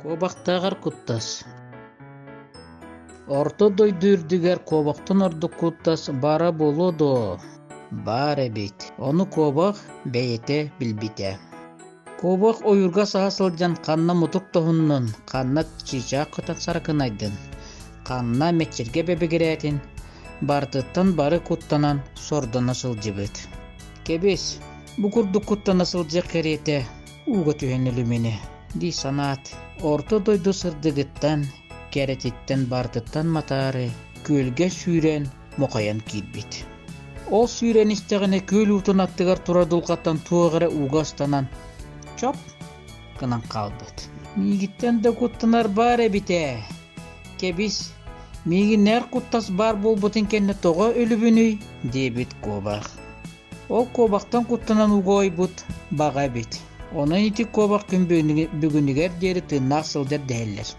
Куобахтааҕар куттас. Орто дойду үрдүгэр куобахтан ордук куттас баара буолуо дуо? Баар эбит. Ону куобах бэйэтэ билбитэ. Куобах ойуурга саһа сылдьан ханна мутук тоһуннун, ханна чыычаах көтөн сарыкынайдын, ханна мэччиргэ бэбигирээтин, барытыттан бары куттанан сордоно сылдьыбыт. Кэбис, бу курдук куттана сылдьар кэриэтэ ууга түһэн өлүмүнэ дии санаат, орто дойду сырдыгыттан, кэрэтиттэн барытыттан матаары, күөлгэ сүүрэн мохойон киирбит. Ол сүүрэн истэҕинэ күөл уутун аттыгар турар дулҕаттан туох эрэ ууга ыстанан чоп гынан хаалбыт. Миигиттэн да куттанар баар эбит ээ. Кэбис, миигин эр куттас баар буолбутун кэннэ тоҕо өлүбүнүй диэбит куобах. Ол куобахтан куттанан ууга ойбут баҕа эбит. Онон ити куобах күн бүгүнүгэр диэри тыыннаах сылдьар дэһэллэр.